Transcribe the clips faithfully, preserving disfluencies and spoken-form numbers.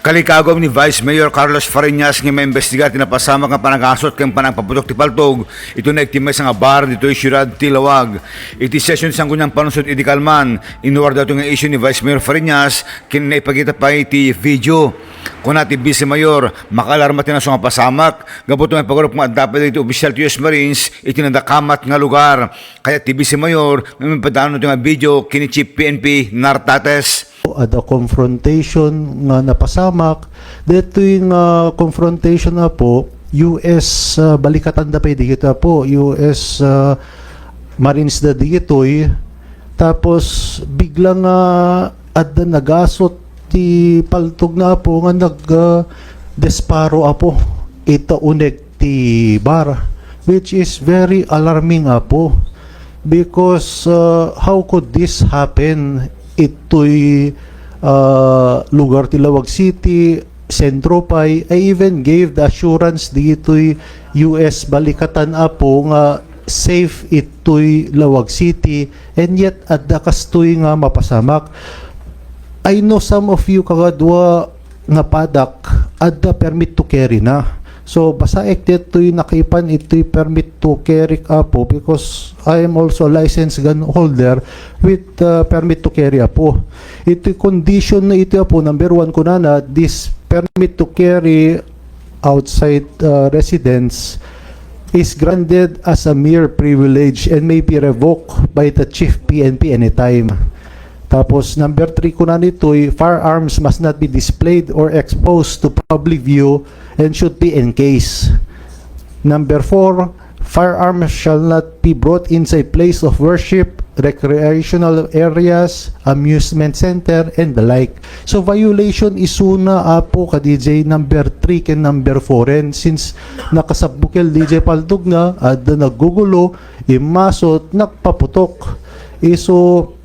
Kalikagum ni Vice Mayor Carlos Fariñas nga maimbestigar ti napasamak nga panagasut ken panagpaputok ti paltog iti uneg ti maysa nga bar ditoy siudad ti Laoag. Iti session ti Sangguniang Panungsot idi kalman, inuar daytoy nga issue ni Vice Mayor Fariñas ken naipakita pay ti video. Kuna ti Vice Mayor, makaalarma ti nasu nga pasamak gapu ta maipagurup nga adda pay dagiti opisyal ti U S Marines iti nadakamat nga lugar. Kayat ti Vice Mayor nga maipadaan daytoy nga video ken ni Chief P N P Nartates. Adda confrontation nga napasamak. Daytoy nga confrontation, apo, U S, ah, balikatan da pay dagitoy, apo, U S, ah, Marines da dagitoy. Tapos, bigla nga adda nagasut ti paltog na, apo, nga nag, ah, disparo, apo, ita uneg ti bar, which is very alarming, apo, because, uh, how could this happen itoy, uh, lugar ti Laoag City, sentro pay? I even gave the assurance ditoy U S balikatan, apo, nga safe itoy Laoag City, and yet adda kastoy nga mapasamak. I know some of you, kagadua, nga padak, adda permit to carry na. So, basaek ditoy nakipan itoy permit to carry, apo, because I am also a licensed gun holder with, uh, permit to carry, apo. Itoy condition na ito, apo, number one, kunana, this permit to carry outside, uh, residence is granted as a mere privilege and may be revoked by the Chief P N P anytime. Tapos, number three, kuna nitoy, firearms must not be displayed or exposed to public view and should be encased. Number four, firearms shall not be brought inside place of worship, recreational areas, amusement center, and the like. So, violation isuna, apo, ka D J, number three ken number four. And since nakasabbukel D J paltog na, adda naggugulo, immasot, nagpaputok. Isu,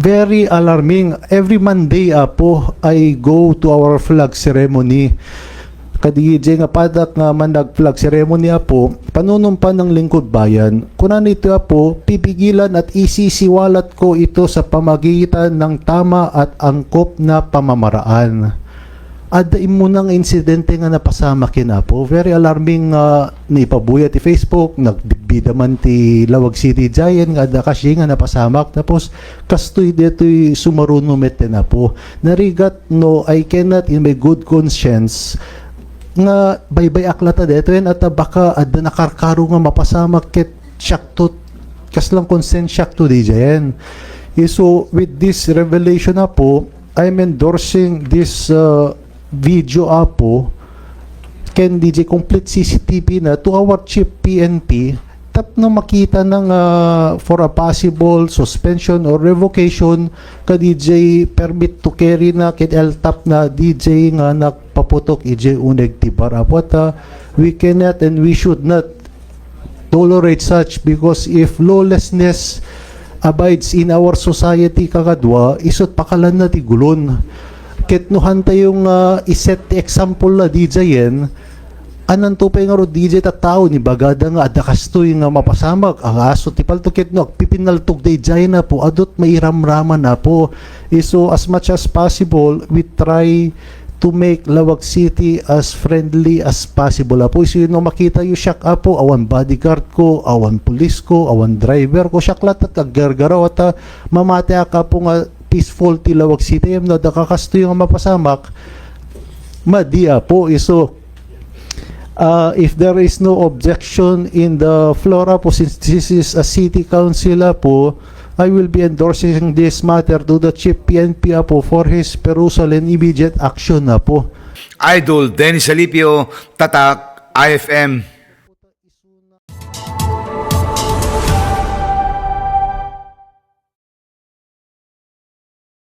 very alarming. Every Monday, apo, I go to our flag ceremony. Ka D J nga padak nga manag-flag ceremony, apo, panunumpa ng lingkod bayan. Kuna nito, apo, pipigilan at isisiwalat ko ito sa pamagitan ng tama at angkop na pamamaraan. Adda immunang insidente nga napasamak ken, apo. Very alarming nga naipabuya ti Facebook, nagbidbida man ti Laoag City Giant nga adda kasi nga napasamak. Tapos, kastoy detoy sumaruno met ten, apo. Narigat no I cannot in my good conscience nga baybay-ak latta detoy, at baka adda nakarkaro nga mapasamak ket siakto, kaslang consent siakto diay. Isu, with this revelation, apo, I'm endorsing this, uh, video, apo, ken diay complete C C T V na to our chief P N P, tapno makita na nga for a possible suspension or revocation ka diay permit to carry na ken L TAP na diay nga nagpaputok idiay uneg ti bar, apo. Ta, we cannot and we should not tolerate such, because if lawlessness abides in our society, kakadua, isut pakalanna ti gulon. Ket no hantayo nga iset ti example na diay, ananto pay ngarud diay tattao, ni bagada nga adda kastoy nga mapasamak, agasut ti paltog, ket no agpipinaltog diay, apo, adut mairamraman, apo. Isu, as much as possible, we try to make Laoag City as friendly as possible, apo. Isu no makitayo siak, apo, awan bodyguard ko, awan pulis ko, awan driver ko, siak latta ti aggargaraw ta mamatiak, apo, nga peaceful ti Laoag City. Ngem no adda kakastoy nga mapasamak, madi, apo. Isu, uh, if there is no objection in the floor, apo, since this is a city council, apo, I will be endorsing this matter to the chief P N P, apo, for his perusal and immediate action, apo. Idol Dennis Alipio, Tatak I F M.